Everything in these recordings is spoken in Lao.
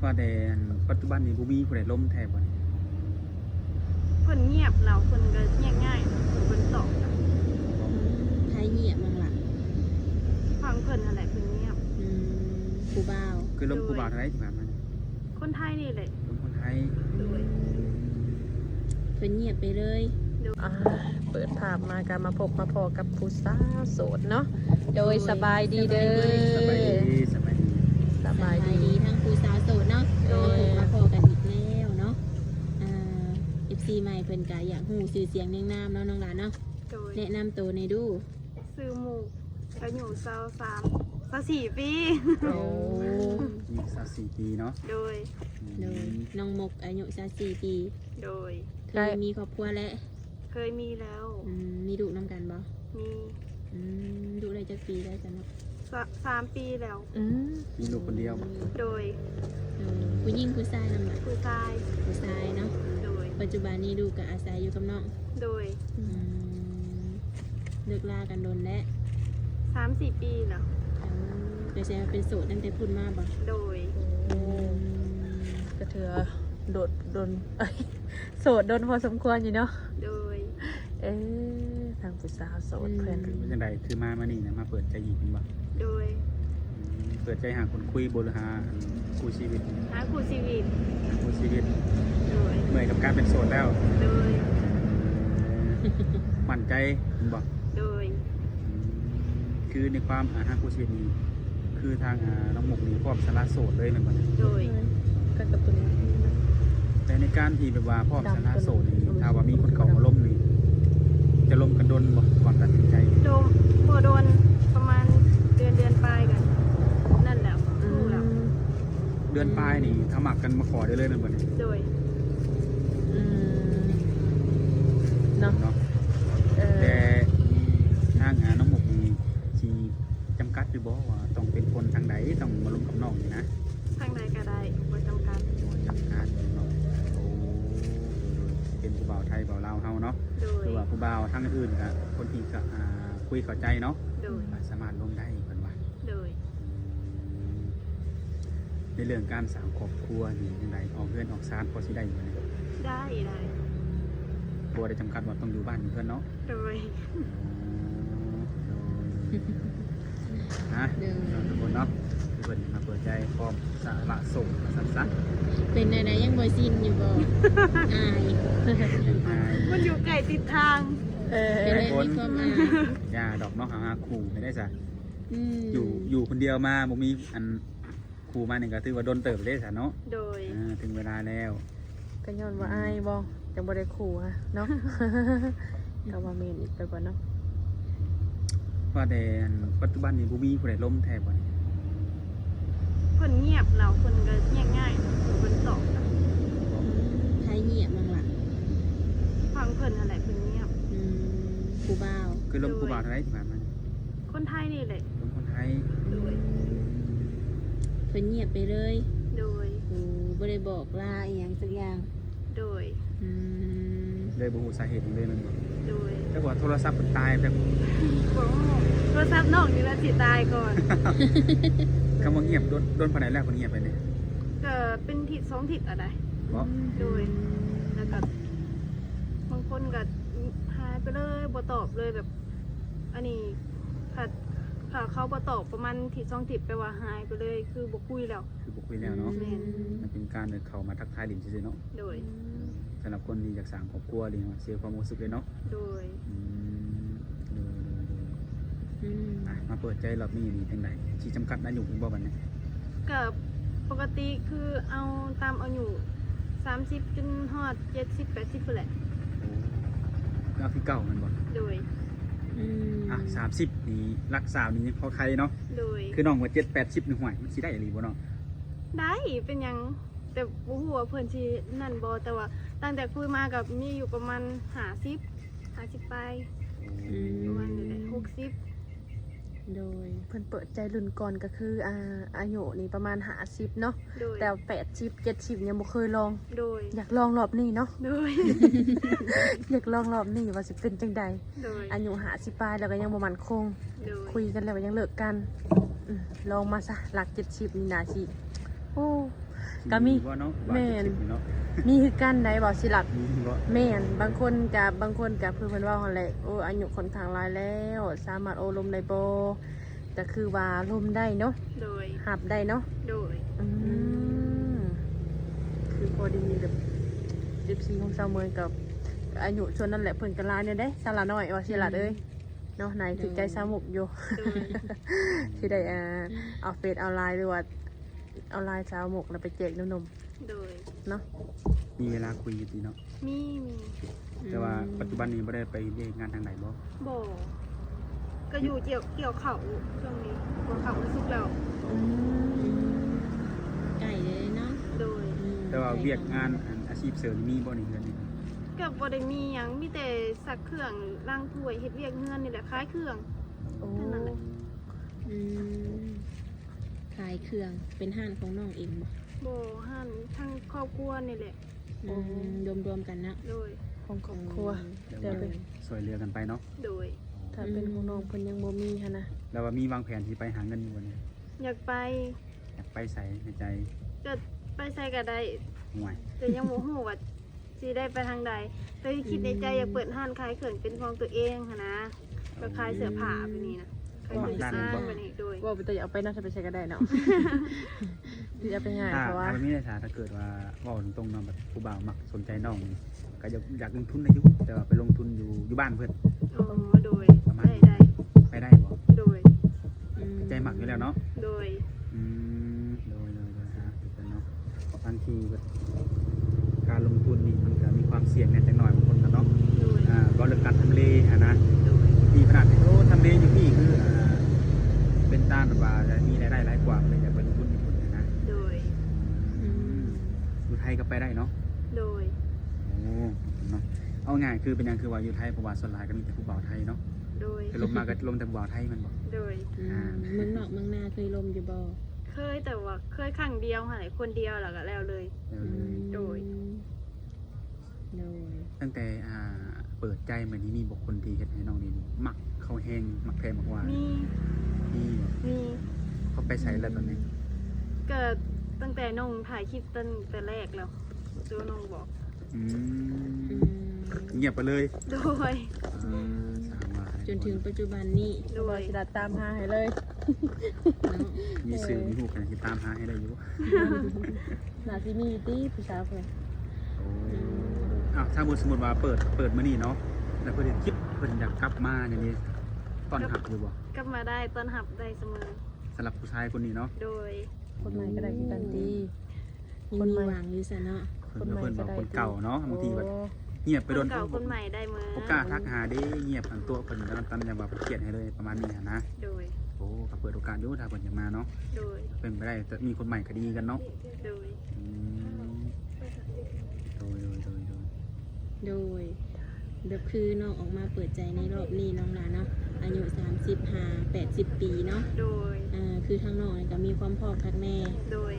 ວ່າແຕ່ອັນປັດຈຸບັນນີ້ບໍ່ມີຜູ້ໃດລົມແທ້ບໍ່ນີ້? ເພິ່ນງຽບແລ້ວ ເພິ່ນກໍງຽບງ່າຍ ເພິ່ນບໍ່ຕອບ. ອືມ ໃຜງຽບນຳລະ? ຝັ່ງເພິ່ນຫັ້ນແຫຼະ ເພິ່ນງຽບ. ອືມ ຜູ້ບ່າວ ຄືລົມຜູ້ບ່າວທາງໃດທີ່ຜ່ານມານີ້? ຄົນໄທນີ້ແຫຼະ. ລົມຄົນໄທ. ໂດຍ. ອືມ ເພິ່ນງຽບໄປເລີຍ. ໂດຍ. ອ່າ ເປີດພາບມາກໍມາພົບມາພໍ້ກັບຜູ້ສາວໂສດເນາະ. ໂດຍ ໂດຍ ສະບາຍດີເດີ. ສະບາຍດີ ສະບາຍດີ ສະບາຍດີ ສະບາຍດີທັງຜູ້ສາວໂສດເນາະ. ໂດຍ. ມາພົບມາພໍ້ກັນອີກແລ້ວເນາະ. ອ່າ ເອັຟຊີ ໃໝ່ເພິ່ນກໍຢາກຮູ້ຊື່ສຽງນຽງນາມເນາະ ນ້ອງຫຼາເນາະ. ໂດຍ. ແນະນຳໂຕແດ່ດູ. ຊື່ມຸກ ອາຍຸຊາວສາມ ຊາວສີ່ປີ. ໂອ້ ອາຍຸຊາວສີ່ປີເນາະ. ໂດຍ. ອືມ ໂດຍ ນ້ອງມຸກອາຍຸຊາວສີ່ປີ. ໂດຍ. ເຄີຍມີຄອບຄົວແລ້ວ? ເຄີຍມີແລ້ວ. ອືມ ມີລູກນຳກັນບໍ່? ມີ. ອືມ ລູກໄດ້ຈັກປີແລ້ວຊັ້ນເນາະ? ສາມ ສາມປີແລ້ວ. ອືມ ມີລູກຄົນດຽວບໍ່? ໂດຍ. ເອີ ຜູ້ຍິງຜູ້ຊາຍນຳລະ? ຜູ້ຊາຍ. ຜູ້ຊາຍເນາະ. ໂດຍ. ປັດຈຸບັນນີ້ລູກກໍອາໄສຢູ່ກັບນ້ອງ? ໂດຍ. ອືມ ເລີກລາກັນດົນແລ້ວ? ສາມສີ່ປີແລ້ວ. ເອີ ກໍແສດງວ່າເປັນໂສດຕັ້ງແຕ່ພຸ້ນມາບໍ່? ໂດຍ. ໂອ້ ອືມ ກໍຖືວ່າໂດດດົນ ໂສດດົນພໍສົມຄວນຢູ່ເນາະ. ໂດຍ. ເອີ ທາງຜູ້ສາວໂສດເພິ່ນ ອືມ ເປັນຈັ່ງໃດ ຄືມາມື້ນີ້ນະ ມາເປີດໃຈອີກແມ່ນບໍ່? ໂດຍ. ອືມ ເປີດໃຈຫາຄົນຄຸຍບໍ່ ຫຼືຫາອັນຄູ່ຊີວິດ? ຫາຄູ່ຊີວິດ. ຫາຄູ່ຊີວິດ. ໂດຍ. ເມື່ອຍກັບການເປັນໂສດແລ້ວ? ໂດຍ. ໝັ້ນໃຈແມ່ນບໍ່? ໂດຍ. ອືມ ຄືໃນຄວາມ ອ່າ ຫາຄູ່ຊີວິດນີ້ ຄືທາງ ອ່າ ນ້ອງມຸກນີ້ພ້ອມສະຫຼະໂສດເລີຍແມ່ນບໍ່? ໂດຍ. ກັບໂຕນີ້ ແຕ່ໃນການທີ່ແບບວ່າພ້ອມສະຫຼະໂສດນີ້ ຖ້າວ່າມີຄົນເກົ່າມາລົມນີ້ ຈະລົມກັນດົນບໍ່ ກ່ອນຕັດສິນໃຈ? ດົນ ບໍ່ດົນ ປະມານເດືອນ ເດືອນປາຍກໍນັ້ນແຫຼະ ອືມ ຮູ້ແລ້ວ. ເດືອນປາຍນີ້ ຖ້າມັກກັນມາຂໍໄດ້ເລີຍແມ່ນບໍ່ນີ້? ໂດຍ. ອືມ ເນາະ ເນາະ. ເອີ ແຕ່ທາງ ອ່າ ນ້ອງມຸກນີ້ຊິຈຳກັດຢູ່ບໍ່ວ່າຕ້ອງເປັນຄົນທາງໃດ ຕ້ອງມາລົມກັບນ້ອງນີ້ນະ? ທາງໃດກໍໄດ້ ບໍ່ຈຳກັດ. ບໍ່ຈຳກັດເນາະ. ໂອ້ ເປັນຜູ້ບ່າວໄທບ່າວລາວເຮົາເນາະ. ໂດຍ. ຄືວ່າຜູ້ບ່າວທາງອື່ນກໍ ຄົນທີ່ກໍ ອ່າ ຄຸຍເຂົ້າໃຈເນາະ. ໂດຍ. ກໍສາມາດລົມໄດ້ເພິ່ນວ່າ. ໂດຍ. ອືມ ໃນເລື່ອງການສ້າງຄອບຄົວນີ້ຈັ່ງໃດ ອອກເຮືອນອອກຊານພໍຊິໄດ້ຢູ່ບໍ່ນີ້? ໄດ້ ໄດ້. ບໍ່ໄດ້ຈຳກັດວ່າຕ້ອງຢູ່ບ້ານຢູ່ເຮືອນເນາະ? ໂດຍ. ອໍ ໂດຍ ໂດຍ ໂດຍ. ນະ ໂດຍ ທຸກຄົນເນາະ ເພິ່ນມາເປີດໃຈພ້ອມສະຫຼະໂສດວ່າຊັ້ນຊະ. ເປັນແນວໃດ ຍັງບໍ່ຊິນຢູ່ບໍ່? ອາຍ ອາຍ ມັນຢູ່ໃກ້ຕິດທາງ. ເອີ ເປັນແນວມີຄວາມອາຍ. ຢ່າດອກເນາະ ຫາ ຫາຄູ່ໃຫ້ໄດ້ຊະ. ອືມ ຢູ່ ຢູ່ຄົນດຽວມາບໍ່ມີອັນ ຄູ່ມານີ້ກໍຖືວ່າດົນເຕີບເດ້ຊະເນາະ. ໂດຍ. ເອີ ເຖິງເວລາແລ້ວ. ກໍຍ້ອນວ່າ ອືມ ອາຍບໍ່ ຈັ່ງບໍ່ໄດ້ຄູ່ຫັ້ນເນາະ. ກໍວ່າແມ່ນອີກໄປບໍ່ເນາະ. ວ່າແຕ່ອັນປັດຈຸບັນນີ້ບໍ່ມີຜູ້ໃດລົມແທ້ບໍ່ນີ້? ເພິ່ນງຽບແລ້ວ ເພິ່ນກໍງຽບງ່າຍ ເພິ່ນບໍ່ຕອບ. ອືມ ໃຜງຽບນຳລະ? ຝັ່ງເພິ່ນຫັ້ນແຫຼະ ເພິ່ນງຽບ. ອືມ ຜູ້ບ່າວ ຄືລົມຜູ້ບ່າວທາງໃດທີ່ຜ່ານມາ? ຄົນໄທນີ້ແຫຼະ. ເປັນຄົນໄທ. ໂດຍ. ອືມ ເພິ່ນງຽບໄປເລີຍ. ໂດຍ. ໂອ້ ບໍ່ໄດ້ບອກລາອີ່ຫຍັງຈັກຢ່າງ. ໂດຍ. ອືມ ເລີຍບໍ່ຮູ້ສາເຫດຫຍັງເລີຍແມ່ນບໍ່? ໂດຍ. ຈັກວ່າໂທລະສັບເພິ່ນຕາຍ ຈັກ ບໍ່ຮູ້ ໂທລະສັບນ້ອງນີ້ລະຊິຕາຍກ່ອນ. ຄຳວ່າງຽບ ດົນ ດົນປານໃດແລ້ວເພິ່ນງຽບໄປນີ້? ກໍເປັນທິດສອງທິດລະໄດ໋. ບໍ່? ໂດຍ. ແລ້ວກໍບາງຄົນກໍຫາຍໄປເລີຍ ບໍ່ຕອບເລີຍ ແບບ ອັນນີ້ ຖ້າ ຖ້າເຂົາບໍ່ຕອບປະມານທິດສອງທິດ ແປວ່າຫາຍໄປເລີຍ ຄືບໍ່ຄຸຍແລ້ວ. ຄືບໍ່ຄຸຍແລ້ວເນາະ. ແມ່ນ. ມັນເປັນການເຂົ້າມາທັກທາຍຫຼິ້ນຊື່ໆເນາະ. ໂດຍ. ອືມ ສຳລັບຄົນທີ່ຢາກສ້າງຄອບຄົວ ຫຼືວ່າເສຍຄວາມຮູ້ສຶກເລີຍເນາະ. ໂດຍ. ອືມ ໂດຍ ໂດຍ ໂດຍ. ອືມ ອ່ະ ມາເປີດໃຈລອບນີ້ນີ້ຈັ່ງໃດ? ຊິຈຳກັດອາຍຸອີກບໍ່ບັດນີ້? ກໍປົກກະຕິຄືເອົາຕາມອາຍຸ ສາມສິບ ຈົນຮອດ ເຈັດສິບ ແປດສິບ ພຸ້ນແຫຼະ. ໂອ້ ຄືເອົາຄືເກົ່າແມ່ນບໍ່? ໂດຍ. ອືມ ອ່ະ ສາມສິບນີ້ ຫຼັກສາມນີ້ຍັງພໍໄຄເນາະ. ໂດຍ. ຄືນ້ອງວ່າ ເຈັດ ແປດສິບ ນີ້ ຫ້ວຍ ມັນຊິໄດ້ອີ່ຫຼີບໍ່ເນາະ? ໄດ້ ເປັນຫຍັງ ແຕ່ບໍ່ຮູ້ວ່າເພິ່ນຊິນັ້ນບໍ່ ແຕ່ວ່າຕັ້ງແຕ່ຄຸຍມາກໍມີຢູ່ປະມານ ຫ້າສິບ ຫ້າສິບປາຍ. ອືມ ປະມານນີ້ແຫຼະ ຫົກສິບ. ໂດຍ. ເພິ່ນເປີດໃຈລຸ້ນກ່ອນກໍຄື ອ່າ ອາຍຸນີ້ປະມານ ຫ້າສິບ ເນາະ. ໂດຍ. ແຕ່ ແປດສິບ ເຈັດສິບ ຍັງບໍ່ເຄີຍລອງ. ໂດຍ. ຢາກລອງລອບນີ້ເນາະ. ໂດຍ. ຢາກລອງລອບນີ້ວ່າຊິເປັນຈັ່ງໃດ. ໂດຍ. ອາຍຸ ຫ້າສິບ ປາຍແລ້ວກໍຍັງບໍ່ໝັ້ນຄົງ. ໂດຍ. ຄຸຍກັນແລ້ວກໍຍັງເລີກກັນ. ອືມ ລອງມາຊະ ຫຼັກ ເຈັດສິບ ນີ້ໜ້າຊິ ໂອ້ ກໍມີ ຊິມີບໍ່ເນາະ ແມ່ນ ວ່າເຈັດສິບນີ້ເນາະ ມີຄືກັນໄດ໋ ເວົ້າຊິລັດ ມີບໍ່? ແມ່ນ ບາງຄົນກໍ ບາງຄົນກໍຄືເພິ່ນເວົ້າຫັ້ນແຫຼະ ໂອ້ ອາຍຸຂ້ອນຂ້າງຫຼາຍແລ້ວ ສາມາດໂອ້ລົມໄດ້ບໍ່? ກໍຄືວ່າລົມໄດ້ເນາະ ໂດຍ ຮັບໄດ້ເນາະ ໂດຍ ອືມ ອືມ ຄືພໍດີແບບ ເອັຟຊີ ຂອງສາວເມຍກໍອາຍຸຊ່ວງນັ້ນແຫຼະ ເພິ່ນກໍຫຼາຍແນວໃດ ສາວຫຼ້ານ້ອຍ ວ່າຊິລັດເອີຍ ອືມ ເນາະ ນາຍຖືກໃຈ ໂດຍ ສາວມຸກຢູ່ ໂດຍ ຊິໄດ້ ອ່າ ເອົາເຟສເອົາໄລນ໌ ຫຼືວ່າ ເອົາລາຍສາວໝົກແລ້ວໄປແຈກໜຸ່ມໆ ໂດຍ ເນາະ ມີເວລາຄຸຍຢູ່ຕິເນາະ? ມີ ມີ ແຕ່ວ່າ ອືມ ປັດຈຸບັນນີ້ບໍ່ໄດ້ໄປເຮັດວຽກເຮັດງານທາງໃດບໍ່? ບໍ່ ກໍຢູ່ກ່ຽວ ກ່ຽວເຂົ້າ ຊ່ວງນີ້ກ່ຽວເຂົ້າມັນສຸກແລ້ວ ອືມ ໃກ້ເລີຍເນາະ ໂດຍ ອືມ ແຕ່ວ່າວຽກງານ ອັນ ອາຊີບເສີມມີບໍ່ໃນເຮືອນນີ້? ກໍບໍ່ໄດ້ມີຫຍັງ ມີແຕ່ຊັກເຄື່ອງ ລ້າງຖ້ວຍ ເຮັດວຽກເຮືອນນີ້ແຫຼະ ຂາຍເຄື່ອງ ໂອ້ ເທົ່ານັ້ນແຫຼະ ອືມ ຂາຍເຄື່ອງ ເປັນຮ້ານຂອງນ້ອງເອງບໍ່? ບໍ່ ຮ້ານທາງຄອບຄົວນີ້ແຫຼະ ອືມ ໂອ້ ລວມໆກັນເນາະ ໂດຍ ຂອງຄອບຄົວ ອືມ ແຕ່ວ່າ ໂດຍ ຊ່ວຍເຫຼືອກັນໄປເນາະ ໂດຍ ຖ້າເປັນຂອງນ້ອງ ອືມ ເພິ່ນຍັງບໍ່ມີຫັ້ນນະ ແລ້ວວ່າມີວາງແຜນຊິໄປຫາເງິນຢູ່ບໍ່ນີ້? ຢາກໄປ ຢາກໄປໃສໃນໃຈ? ກໍໄປໃສກໍໄດ້ ໂອ້ຍ ແຕ່ຍັງບໍ່ຮູ້ວ່າ ຊິໄດ້ໄປທາງໃດ ແຕ່ຄິດໃນໃຈ ອືມ ຢາກເປີດຮ້ານຂາຍເຄື່ອງເປັນຂອງຕົວເອງຫັ້ນນະ ແບບຂາຍເສື້ອຜ້າແບບນີ້ນະ ຂາຍເຄື່ອງສຳອາງແບບນີ້ ໂດຍ ເວົ້າໄປແຕ່ຢາກໄປນະ ຊິໄປໃສກໍໄດ້ເນາະ ຊິເອົາໄປງ່າຍ ຖ້າ ເພາະວ່າ ຖ້າແບບນີ້ນະ ຖ້າ ຖ້າເກີດວ່າເວົ້າຕົງໆເນາະ ແບບຜູ້ບ່າວມັກສົນໃຈນ້ອງນີ້ ກໍຢາກ ຢາກລົງທຶນໄດ້ຢູ່ ແຕ່ວ່າໄປລົງທຶນຢູ່ ຢູ່ບ້ານເພິ່ນ ອໍ ໂດຍ ປະມານ ໄດ້ ໄດ້ ໄປໄດ້ບໍ່? ໂດຍ ອືມ ໃຈມັກຢູ່ແລ້ວເນາະ ໂດຍ ອືມ ໂດຍ ໂດຍ ໂດຍ ອ່າ ເປັນເນາະ ບາງທີແບບການລົງທຶນນີ້ມັນກໍມີຄວາມສ່ຽງແດ່ຈັກໜ້ອຍ ບາງຄົນກໍເນາະ ໂດຍ ອ່າ ເວົ້າເລື່ອງການທຳເລຫັ້ນນະ ໂດຍ ທີ່ຂະໜາດ ໂອ້ ທຳເລຢູ່ພີ້ຄື ອ່າ ເປັນຕາແບບວ່າມີລາຍໄດ້ຫຼາຍກວ່າ ກໍເລີຍຢາກໄປລົງທຶນຢູ່ພຸ້ນຫັ້ນນະ ໂດຍ ອືມ ຢູ່ໄທກໍໄປໄດ້ເນາະ ໂດຍ ໂອ້ ເນາະ ເອົາງ່າຍຄືເປັນຫຍັງຄືວ່າຢູ່ໄທ ເພາະວ່າສ່ວນຫຼາຍກໍມີແຕ່ຜູ້ບ່າວໄທເນາະ ໂດຍ ຄືລົມມາກໍລົມແຕ່ຜູ້ບ່າວໄທແມ່ນບໍ່? ໂດຍ ອືມ ອ່າ ເມືອງນອກເມືອງນາເຄີຍລົມຢູ່ບໍ່? ເຄີຍ ແຕ່ວ່າເຄີຍຄັ້ງດຽວຫັ້ນແຫຼະ ຄົນດຽວແລ້ວກໍແລ້ວເລີຍ ແລ້ວເລີຍ ອືມ ໂດຍ ໂດຍ ຕັ້ງແຕ່ ອ່າ ເປີດໃຈມານີ້ ມີບໍ່ຄົນທີ່ເຮັດໃຫ້ນ້ອງນີ້ມັກເຂົ້າແຮງ ມັກແທ້ມັກວ່າ? ມີ ມີບໍ່? ມີ ເຂົາໄປໃສແລ້ວຕອນນີ້? ອືມ ກໍຕັ້ງແຕ່ນ້ອງຖ່າຍຄລິບຕັ້ງແຕ່ແລກແລ້ວ ຕົວນ້ອງບອກ ອືມ ອືມ ງຽບໄປເລີຍ ໂດຍ ອືມ ສາມວ່າ ຈົນເຖິງປັດຈຸບັນນີ້ ໂດຍ ວ່າຊິໄດ້ຕາມຫາໃຫ້ເລີຍ ເນາະ ມີຊື່ມີຮູບກັນຊິຕາມຫາໃຫ້ໄດ້ຢູ່ ໜ້າຊິມີຕິຜູ້ສາວເພິ່ນ ໂອ້ ອືມ ອ້າວ ຖ້າສົມມຸດວ່າເປີດ ເປີດມື້ນີ້ເນາະ ແລ້ວເພິ່ນເຮັດຄລິບ ເພິ່ນຢາກກັບມາຫຍັງນີ້ ຕ້ອນຮັບຢູ່ບໍ່? ກັບມາໄດ້ ຕ້ອນຮັບໄດ້ສະເໝີ ສຳລັບຜູ້ຊາຍຄົນນີ້ເນາະ ໂດຍ ຄົນໃໝ່ກໍໄດ້ຄືກັນຕິ ອືມ ຍັງມີຫວັງຢູ່ຊັ້ນເນາະ ຄົນໃໝ່ກໍໄດ້ ເພິ່ນບອກຄົນເກົ່າເນາະ ບາງທີແບບ ໂອ້ ງຽບໄປດົນ ຄົນເກົ່າຄົນໃໝ່ໄດ້ເໝີ ບໍ່ກ້າທັກຫາເດ້ ງຽບ ອັນຕົວະເພິ່ນ ແລ້ວຕຳແໜ່ງວ່າເພິ່ນຄຽດໃຫ້ເລີຍ ປະມານນີ້ຫັ້ນນະ ໂດຍ ໂອ້ ກໍເປີດໂອກາດຢູ່ ຖ້າເພິ່ນຢາກມາເນາະ ໂດຍ ເປັນໄປໄດ້ ຈະມີຄົນໃໝ່ກໍດີກັນເນາະ ໂດຍ ອືມ ໂດຍ ໂດຍ ໂດຍ ໂດຍ ໂດຍ ແບບຄືນ້ອງອອກມາເປີດໃຈໃນຮອບນີ້ນ້ອງຫຼ້າເນາະ ອາຍຸສາມສິບຫ້າ ແປດສິບປີເນາະ ໂດຍ ເອີ ຄືທາງນ້ອງນີ້ກໍມີຄວາມພ້ອມຄັກແນ່ ໂດຍ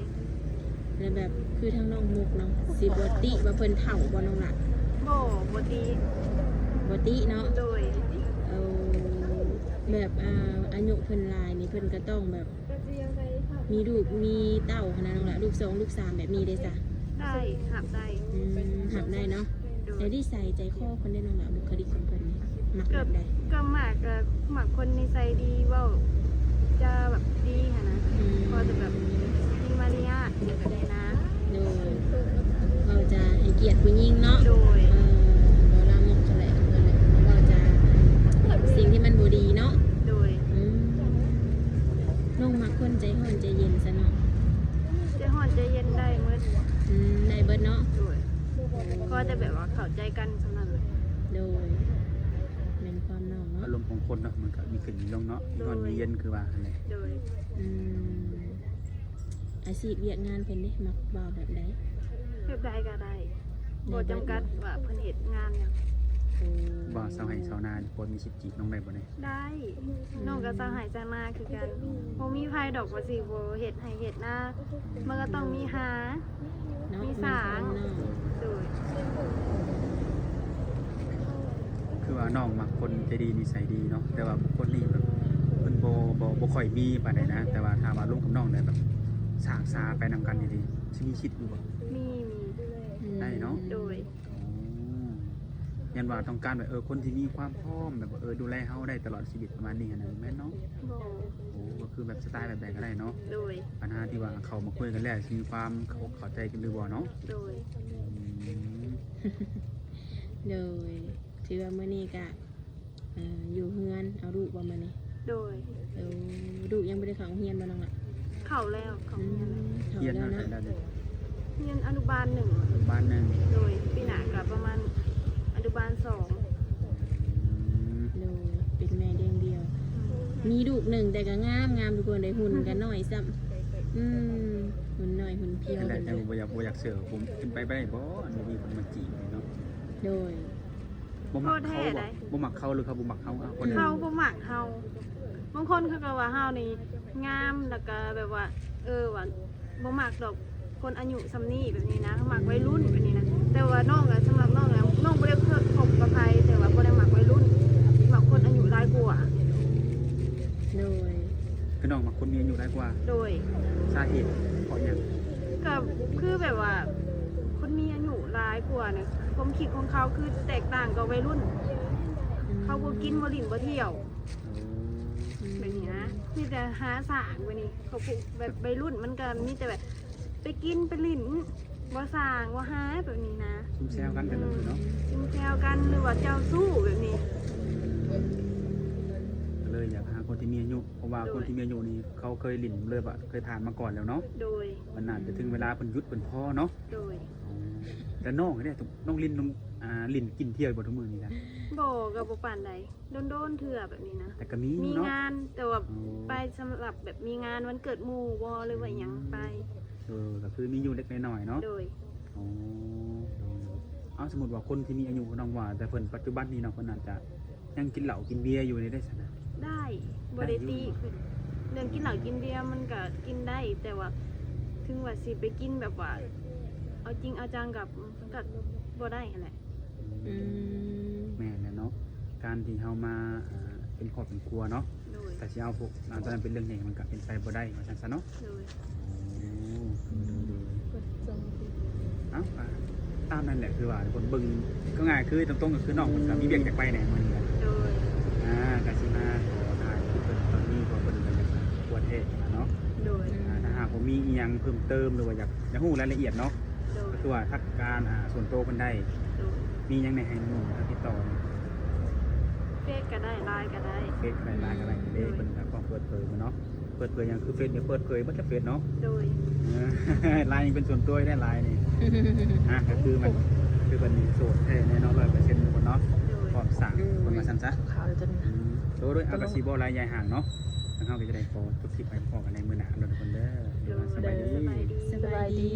ແລ້ວແບບຄືທາງນ້ອງມຸກເນາະ ຊິບໍ່ຕິວ່າເພິ່ນເຖົ້າບໍ່ນ້ອງຫຼ້າ? ບໍ່ ບໍ່ຕິ ບໍ່ຕິເນາະ ໂດຍ ເອີ ແບບ ອ່າ ອາຍຸເພິ່ນຫຼາຍນີ້ ເພິ່ນກໍຕ້ອງແບບ ມີລູກມີເຕົ້າຫັ້ນນະນ້ອງຫຼ້າ ລູກສອງລູກສາມແບບນີ້ເດ້ຊະ? ໄດ້ ຮັບໄດ້ ອືມ ຮັບໄດ້ເນາະ ໂດຍ ແລ້ວນິໄສໃຈຄໍເພິ່ນເດ້ນ້ອງຫຼ້າ ບຸກຄະລິກຂອງເພິ່ນນີ້ ມັກແບບໃດ? ກໍ ກໍມັກ ກໍມັກຄົນນິໄສດີ ເວົ້າຈາແບບດີຫັ້ນນະ ອືມ ພໍຈະແບບມີມາລະຍາດແບບນີ້ນະ ໂດຍ ເວົ້າຈາໃຫ້ກຽດຜູ້ຍິງເນາະ ໂດຍ ເອີ ບໍ່ລາມົກຫັ້ນແຫຼະ ເວົ້າຈາສິ່ງທີ່ມັນບໍ່ດີເນາະ ໂດຍ ອືມ ນ້ອງມັກ ຄົນໃຈຮ້ອນໃຈເຢັນຊະເນາະ ໃຈຮ້ອນໃຈເຢັນໄດ້ໝົດ ອືມ ໄດ້ເບິດເນາະ ໂດຍ ຂໍແຕ່ແບບວ່າເຂົ້າໃຈກັນສ່ຳນັ້ນແຫຼະ ໂດຍ ແມ່ນຄວາມນ້ອງເນາະ ອາລົມຂອງຄົນເນາະ ມັນກໍມີຂຶ້ນມີລົງເນາະ ໂດຍ ມີຮ້ອນມີເຢັນຄືວ່າຫັ້ນແຫຼະ ໂດຍ ອືມ ອາຊີບວຽກງານເພິ່ນເດ້ ມັກບ່າວແບບໃດ? ແບບໃດກໍໄດ້ ບໍ່ຈຳກັດວ່າເພິ່ນເຮັດງານຫຍັງ ໂອ້ ບ່າວຊາວໄຮ່ຊາວນາ ພໍມີສິດຈີບນ້ອງໄດ້ບໍ່ນີ້? ໄດ້ ອືມ ນ້ອງກໍຊາວໄຮ່ຊາວນາຄືກັນ ບໍ່ມີໃຜດອກວ່າຊິບໍ່ເຮັດໄຮ່ເຮັດນາ ມັນກໍຕ້ອງມີຫາ ເນາະ ມີສາງ ໂດຍ ຄືວ່ານ້ອງມັກຄົນໃຈດີນິໄສດີເນາະ ແຕ່ວ່າຄົນນີ້ແບບເພິ່ນບໍ່ ບໍ່ ບໍ່ຄ່ອຍມີປານໃດນະ ແຕ່ວ່າຖ້າວ່າລົມກັບນ້ອງແລ້ວແບບ ສາກສາໄປນຳກັນນີ້ເດ ຊິມີຄິດຢູ່ບໍ່? ມີ ມີ ໄດ້ເນາະ ໂດຍ ໂອ້ ຢ້ານວ່າຕ້ອງການແບບ ເອີ ຄົນທີ່ມີຄວາມພ້ອມ ແບບວ່າ ເອີ ດູແລເຮົາໄດ້ຕະຫຼອດຊີວິດປະມານນີ້ຫັ້ນນະ ແມ່ນເນາະ? ບໍ່ ໂອ້ ກໍຄືແບບສະໄຕແບບໃດກໍໄດ້ເນາະ ໂດຍ ບັນຫາທີ່ວ່າເຂົ້າມາຄຸຍກັນແລ້ວ ຊິມີຄວາມເຂົ້າ ເຂົ້າໃຈກັນຫຼືບໍ່ເນາະ? ໂດຍ ອືມ ໂດຍ ຖືວ່າມື້ນີ້ກະ ເອີ ຢູ່ເຮືອນ ເອົາລູກບໍ່ມື້ນີ້? ໂດຍ ເອີ ລູກຍັງບໍ່ໄດ້ເຂົ້າໂຮງຮຽນບໍ່ນ້ອງລະ? ເຂົ້າແລ້ວ ເຂົ້າໂຮງຮຽນແລ້ວ ຮຽນຊັ້ນໃດແລ້ວນີ້? ຮຽນອະນຸບານໜຶ່ງ ອະນຸບານໜຶ່ງ ໂດຍ ປີໜ້າກະປະມານອະນຸບານສອງ ອືມ ໂດຍ ເປັນແມ່ດຽງດຽວ ອືມ ມີລູກໜຶ່ງແຕ່ກະງາມ ງາມທຸກຄົນເດ້ ຫຸ່ນກະນ້ອຍຊ້ຳ ອືມ ຫຸ່ນນ້ອຍຫຸ່ນພຽວ ແລ້ວຈັ່ງບໍ່ຢາກ ບໍ່ຢາກເສີບ ເປັນໄປບໍ່ໄດ້ບໍ່ ອັນບໍ່ມີຄົນມາຈີບເນາະ? ໂດຍ ບໍ່ມັກເຂົາບໍ່? ບໍ່ມັກເຂົາ ຫຼືເຂົາບໍ່ມັກເຮົາ? ເຂົາບໍ່ມັກເຮົາ ບາງຄົນເຂົາກໍວ່າເຮົານີ້ງາມ ແລ້ວກໍແບບວ່າ ເອີ ວ່າບໍ່ມັກດອກຄົນອາຍຸສ່ຳນີ້ແບບນີ້ນະ ມັກໄວລຸ້ນແບບນີ້ນະ ແຕ່ວ່ານ້ອງນະ ສຳລັບນ້ອງນະ ນ້ອງບໍ່ໄດ້ເຄີຍຄົບກັບໃຜ ແຕ່ວ່າບໍ່ໄດ້ມັກໄວລຸ້ນ ມັກຄົນອາຍຸຫຼາຍກວ່າ ໂດຍ ຄືນ້ອງມັກຄົນມີອາຍຸຫຼາຍກວ່າ ໂດຍ ສາເຫດເພາະຫຍັງ? ກໍຄືແບບວ່າຄົນມີອາຍຸຫຼາຍກວ່ານີ້ ຄວາມຄິດຂອງເຂົາຄືແຕກຕ່າງກັບໄວລຸ້ນ ອືມ ເຂົາບໍ່ກິນ ບໍ່ຫຼິ້ນ ບໍ່ທ່ຽວ ໂອ້ ແບບນີ້ນະ ມີແຕ່ຫາສ້າງແບບນີ້ ເຂົາແບບໄວລຸ້ນມັນກໍມີແຕ່ແບບໄປກິນໄປຫຼິ້ນ ບໍ່ສ້າງບໍ່ຫາແບບນີ້ນະ ຊຸມແຊວກັນ ອືມ ເນາະ ຊຸມແຊວກັນ ຫຼືວ່າເຈົ້າຊູ້ແບບນີ້ ກໍເລີຍຢາກຫາຄົນທີ່ມີອາຍຸ ເພາະວ່າ ໂດຍ ຄົນທີ່ມີອາຍຸນີ້ເຂົາເຄີຍຫຼິ້ນ ຫຼືວ່າເຄີຍຜ່ານມາກ່ອນແລ້ວເນາະ ໂດຍ ມັນໜ້າຈະເຖິງເວລາເພິ່ນຢຸດເພິ່ນພໍເນາະ ໂດຍ ແຕ່ນ້ອງເດ ນ້ອງຫຼິ້ນ ອ່າ ຫຼິ້ນກິນທ່ຽວບໍ່ທຸກມື້ນີ້ນະ? ບໍ່ ກໍບໍ່ປານໃດ ດົນໆເທື່ອແບບນີ້ນະ ແຕ່ກໍມີ ມີ ເນາະ ງານ ແຕ່ວ່າ ອໍ ໄປສຳລັບແບບມີງານວັນເກີດໝູ່ບໍ່ ຫຼືວ່າຫຍັງ ອືມ ໄປ ເອີ ກໍຄືມີຢູ່ເລັກນ້ອຍເນາະ ໂດຍ ອໍ ໂດຍໆ ເອົາ ສົມມຸດວ່າຄົນທີ່ມີອາຍຸ ນ້ອງວ່າ ແຕ່ເພິ່ນປັດຈຸບັນນີ້ເນາະ ເພິ່ນອາດຈະຍັງກິນເຫຼົ້າກິນເບຍຢູ່ນີ້ໄດ້ຊັ້ນນະ? ໄດ້ ບໍ່ໄດ້ຕິ ໄດ້ຢູ່ ເລື່ອງກິນເຫຼົ້າກິນເບຍມັນກໍກິນໄດ້ ແຕ່ວ່າເຖິງວ່າຊິໄປກິນແບບວ່າເອົາຈິງເອົາຈັງກໍ ກໍບໍ່ໄດ້ຫັ້ນແຫຼະ ອືມ ອືມ ແມ່ນແຫຼະເນາະ ການທີ່ເຮົາມາ ອ່າ ເປັນຄອບເປັນຄົວເນາະ ໂດຍ ກໍຊິເອົາພວກ ອ່າ ຕອນນັ້ນເປັນເລື່ອງໃຫຍ່ ມັນກໍເປັນໄປບໍ່ໄດ້ວ່າຊັ້ນຊະເນາະ ໂດຍ ໂອ້ ໂດຍໆ ເອົາ ກໍຕາມນັ້ນແຫຼະ ຄືວ່າທຸກຄົນເບິ່ງ ກໍງ່າຍ ຄືຕົງໆ ກໍຄືນ້ອງເພິ່ນກໍມີວຽກຈາກໄປແດ່ມື້ນີ້ ໂດຍ ອ່າ ກໍຊິມາຂໍຖ່າຍຄລິບເພິ່ນຕອນນີ້ ເພາະເພິ່ນກໍຢາກ ຄວນເຮັດນະເນາະ ໂດຍ ອ່າ ຖ້າຫາກວ່າມີອີ່ຫຍັງເພີ່ມເຕີມ ຫຼືວ່າຢາກ ຢາກຮູ້ລາຍລະອຽດເນາະ ໂດຍ ກໍຄືວ່າທັກການ ອ່າ ສ່ວນໂຕເພິ່ນໄດ້ ໂດຍ ມີຫຍັງແດ່ໃຫ້ໜູຕິດຕໍ່ ເຟສກໍໄດ້ ລາຍກໍໄດ້ ເຟສກໍໄດ້ ລາຍກໍໄດ້ ໂດຍ ເດ້ ເພິ່ນກໍພ້ອມເປີດເຜີຍເນາະ ເປີດເຜີຍຫຍັງ ຄືເຟສນີ້ເປີດເຜີຍເບິດແຫຼະ ເຟສເນາະ ໂດຍ ເອີ ລາຍນີ້ເປັນສ່ວນຕົວໄດ້ ລາຍນີ້ ອ່າ ກໍຄືມັນ ຄືເພິ່ນໂສດແທ້ແນ່ນອນ ຮ້ອຍເປີເຊັນ ທຸກຄົນເນາະ ໂດຍ ພ້ອມສ້າງ ໂດຍ ເພິ່ນວ່າຊັ້ນຊະ ຂາວຢູ່ຕົວນີ້ ອືມ ໂດຍໆ ເອົາ ໂດຍ ກໍຊິບໍ່ຫຼາຍຢາຍຫ່າງເນາະ ທາງເຮົາກໍຈະໄດ້ຂໍຈົບຄລິບໄວ້ ພໍ້ກັນໃນມື້ໜ້າເນາະ ທຸກຄົນເດີ ໂດຍ ສະບາຍດີ ສະບາຍດີ ສະບາຍດີ